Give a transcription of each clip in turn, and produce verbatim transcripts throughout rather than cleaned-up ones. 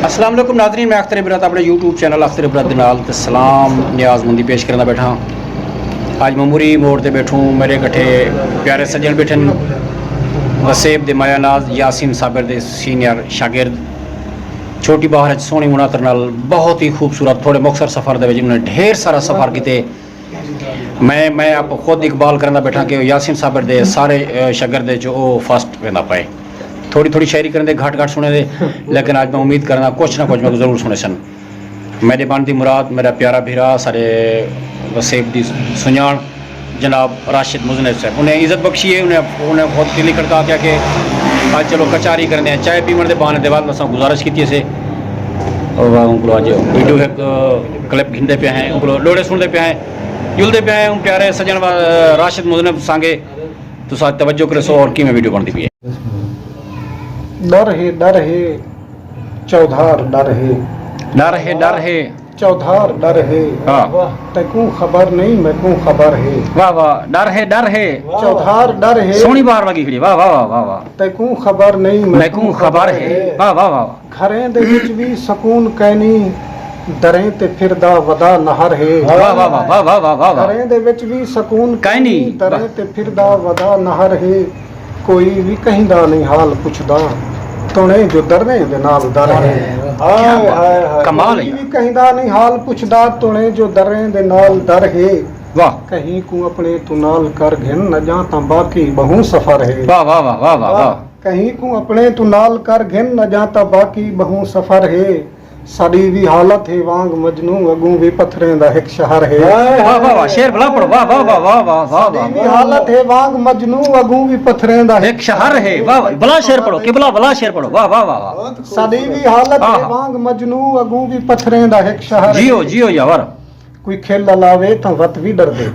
السلام علیکم ناظرین، میں اختر عبرت اپݨے یوٹیوب چینل اختر عبرت دے نال تے سلام نیاز مندی پیش کرݨا ٻیٹھاں۔ اڄ میں موری موڑ تے ٻیٹھوں، میݙے کٹھے پیارے سڄݨ ٻیٹھن، وسیب دے مایہ ناز یاسین صابر دے سینئر شاگرد، چھوٹی بہار اچ سوہݨی مناطر نال بہت ہی خوبصورت تھوڑے مختصر سفر دے وچ انہاں نے ڈھیر سارا سفر کیتے۔ میں میں آپ خود اقبال کریندا ٻیٹھاں کہ یاسین صابر دے سارے، اے، شاگرد جو او فرسٹ ویندا پئے۔ تھوڑی تھوڑی شاعری کریندے، گھٹ گھٹ سݨیندے، لیکن اڄ میں امید کریندا کچھ نہ کچھ میکوں ضرور سݨیسن۔ میݙے بݨ دی مراد میݙا پیارا بھرا سارے وسیب دی سنڄاݨ جناب راشد مذنب صاحب، انہیں عزت بخشی ہے، انہیں انہیں خود ٹیلی کھڑکا کے آکھیا کہ اڄ چلو کچاری کریندے ہیں، چائے پیوݨ دے بہانے دے بعد اساں گزارش کیتی سے۔ اور انکوں اڄ ویڈیو ہک کلپ گھندے پئے ہیں، انکوں ݙوہڑے سݨدے پئے ہیں، ڄلدے پئے ہیں۔ پیارے سڄݨ وا-، راشد مذنب سانگے تساں توجہ کریسو اور کیویں ویڈیو بݨدی پئی ہے۔ ݙر ہے، ݙر ہے، چودھار ݙر ہے۔ ݙر ہے، ݙر ہے۔ چودھار ݙر ہے۔ ہاں۔ تیکوں خبر نہیں، میکوں خبر ہے۔ واہ واہ، ݙر ہے، ݙر ہے۔ چودھار ݙر ہے۔ سوہݨی بہار لڳی کھڑی، واہ واہ واہ واہ واہ۔ تیکوں خبر نہیں، میکوں خبر ہے، واہ واہ واہ واہ۔ گھریں دے وچ وی سکون کائنی، دریں تے پھردا ودا نہر ہے۔ واہ واہ واہ واہ واہ واہ واہ۔ گھریں دے وچ وی سکون کائنی۔ دریں تے پھردا ودا نہر ہے۔ کوئی وی کہیں دا نہیں حال پچھدا، تݨے جو دریں دے نال در ہے۔ ہائے، ہائے، ہائے۔ کمال ہے کوئی یار۔ وی کہیں دا نہیں حال پچھدا، تݨے جو دریں دے نال در ہے۔ واہ۔ کہیں کوں اپݨے توں نال کر گھن نہ جاں تاں باقی ٻہوں سفر ہے۔ واہ واہ واہ واہ واہ واہ۔ کہیں کوں اپݨے توں نال کر گھن نہ جاں تاں باقی ٻہوں سفر ہے۔ ساݙی وی حالت ہے وانگ مجنوں، اڳوں وی پتھریں دا ہک شہر ہے۔ واہ واہ واہ، شعر بلا پڑھو، واہ واہ واہ واہ واہ واہ۔ ساݙی وی حالت ہے وانگ مجنوں، اڳوں وی پتھریں دا ہک شہر ہے، واہ واہ، بلا شعر پڑھو، قبلہ بلا شعر پڑھو، واہ واہ واہ واہ واہ۔ ساݙی وی حالت ہے آہا۔ وانگ مجنوں، اڳوں وی پتھریں دا ہک شہر ہے۔ جیو جیو یاور۔ کوئی کھل الاوے تاں وت وی ݙردے۔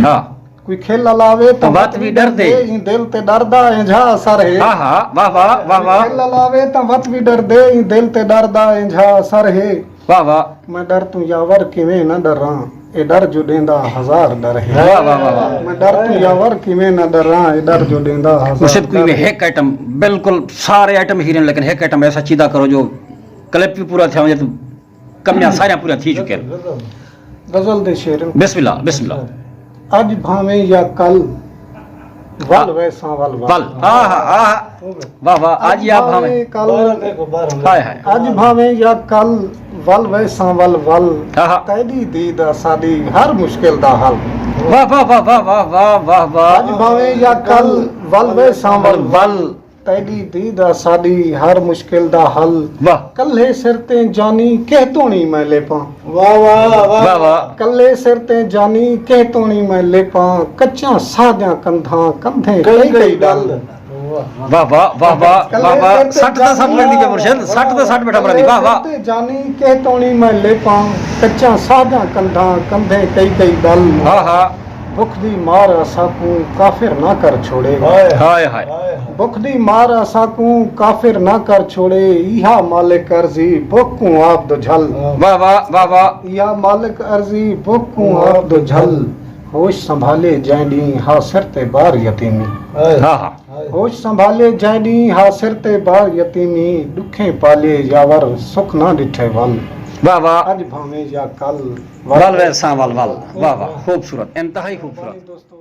ہاں۔ کوئی کھل الاوے تاں وت وی ݙردے۔ ایں دل تے ݙر دا اینجھا اثر ہے۔ ہاں ہاں، واہ واہ واہ واہ۔ کھل الاوے تاں وت وی ݙردے، ایں دل تے ݙر دا اینجھا اثر ہے۔ واہ واہ۔ میں ݙر توں یاور کیویں نہ ݙراں، اے ݙر جو ݙیندا ہزار ݙر ہے۔ واہ واہ واہ واہ۔ میں ݙر توں یاور کیویں نہ ݙراں، اے ݙر جو ݙیندا ہزار مرشد کوئی ݙر میں ہے۔ ہک آئٹم، بالکل سارے آئٹم ہیرن لیکن ہک آئٹم ایسا چیدہ کرو جو کلپ بھی پورا تھیا ونجے تو کمیاں ساریاں پوریاں تھی چکیاں۔ غزل دے شعر۔ بسم اللہ، بسم اللہ۔ اڄ بھانویں یا کل، ول ویساں ول ول۔ ول، آہا آہا۔ واہ واہ، اڄ یا بھانویں۔ کل، ہائے ہائے۔ اڄ بھانویں یا کل، ول ویساں ول ول۔ آہا۔ تیݙی دید اساݙی ہر مشکل دا حل۔ واہ واہ واہ واہ واہ واہ واہ واہ۔ اڄ بھانویں یا کل، ول ویساں ول ول۔ ول۔ تیݙی دید اساݙی ہر مشکل دا حل۔ واہ۔ کلھے سر تے جانی کہہ توݨی میں لیپاں۔ واہ واہ واہ۔ واہ واہ۔ کلھے سر تے جانی کہہ توݨی میں لیپاں۔ کچیاں ساہ دیاں کندھاں کندھیں کئی کئی ڳل۔ واہ واہ واہ واہ واہ واہ۔ سٹ تے سٹ لڳدی پئی مرشد، سٹ تے سٹ ٻیٹھا مرادی، واہ واہ۔ کلھے سر تے جانی کہہ توݨی میں لیپاں۔ کچیاں ساہ دیاں کندھاں کندھیں کئی کئی ڳل۔ ہاں ہاں۔ بکھ دی مار اساکوں کافر نہ کر چھوڑے۔ ہائے ہائے۔ بکھ دی مار اساکوں کافر نہ کر چھوڑے، ایہا مالک عرضی بکھ کوں آپ دو جھل۔ واہ واہ واہ واہ۔ ایہا مالک عرضی بکھ کوں آپ دو جھل۔ ہوش سنبھالے جئیں ݙینہہ ہا سر تے بار یتیمی۔ ہاں ہاں۔ ہوش سنبھالے جئیں ݙینہہ ہا سر تے بار یتیمی، ݙکھیں پالے یاور سکھ نہ ݙٹھے ول۔ واہ واہ۔ اڄ بھانویں یا کل ول ویساں ول ول۔ واہ واہ، خوبصورت، انتہائی خوبصورت۔ دوستو،